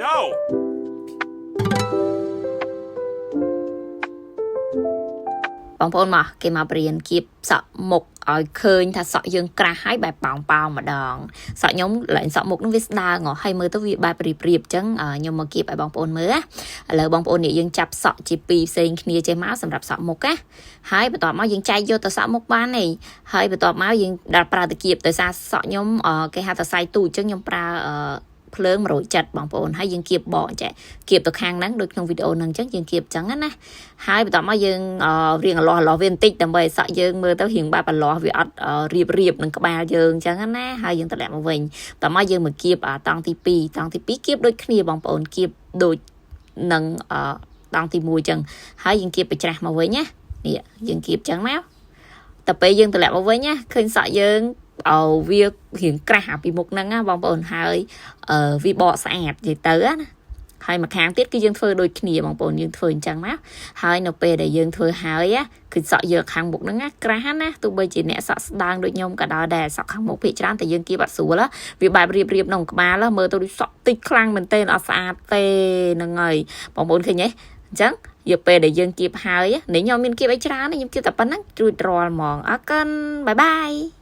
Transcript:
No! បងប្អូនមកគេមកបរៀនគៀបសក់មុខឲ្យឃើញថាសក់យើងក្រាស់ហើយបែបប៉ោងប៉ោងម្ដងសក់ខ្ញុំឡើងសក់មុខនឹងវាស្ដើងហ៎ហើយមើលទៅវាបែបរៀបរៀបអញ្ចឹងខ្ញុំមកគៀបឲ្យបងប្អូនមើលណាឥឡូវបងប្អូននេះយើងចាប់សក់ជាពីរផ្សេងគ្នាចេះមកសម្រាប់សក់មុខណាហើយបន្ទាប់មកយើងចែកយកទៅសក់មុខបានទេហើយបន្ទាប់មកយើងដល់ប្រើតាគៀបដោយសារសក់ខ្ញុំគេហៅថាសៃទូចអញ្ចឹងខ្ញុំប្រើភ្លើង170បងប្អូនហើយយើងគៀបបកចេះគៀបទៅខាងហ្នឹងដូចក្នុងវីដេអូហ្នឹងអញ្ចឹងយើងគៀបអញ្ចឹងណាហើយបន្ទាប់មកយើងរៀងអលាស់អលាស់វាបន្តិចដើម្បីឲ្យសក់យើងមើលទៅរៀងបែបអលាស់វាអត់រៀបរៀបនឹងក្បាលយើងអញ្ចឹងណាហើយយើងតម្លាក់មកវិញបន្ទាប់មកយើងមកគៀបតង់ទី2តង់ទី2គៀបដូចគ្នាបងប្អូនគៀបដូចនឹងតង់ទី1អញ្ចឹងហើយយើងគៀបបច្រាស់មកវិញណានេះយើងគៀបអញ្ចឹងមកតែពេលយើងតម្លាក់មកវិញណាឃើញសក់យើងអោវារៀងក្រាស់អាពីមុខហ្នឹងណាបងប្អូនហើយអឺវាបកស្អាតនិយាយទៅណាហើយមួយខាងទៀតគឺយើងធ្វើដូចគ្នាបងប្អូនយើងធ្វើអញ្ចឹងមកហើយនៅពេលដែលយើងធ្វើហើយគឺសក់យើងខាងមុខហ្នឹងណាក្រាស់ណាទោះបីជាអ្នកសក់ស្ដើងដូចខ្ញុំក៏ដោយដែរសក់ខាងមុខភាគច្រើនតែយើងគៀបអត់ស្រួលវាបែបរៀបរៀបក្នុងក្បាលមើលទៅដូចសក់តិចខ្លាំងមែនទែនអត់ស្អាតទេហ្នឹងហើយបងប្អូនឃើញទេអញ្ចឹងយកពេលដែលយើងគៀបហើយនេះខ្ញុំមានគៀបអីច្រើនខ្ញុំគៀបតែប៉ុណ្ណឹងរួចរាល់ហ្មងអរគុណ bye bye.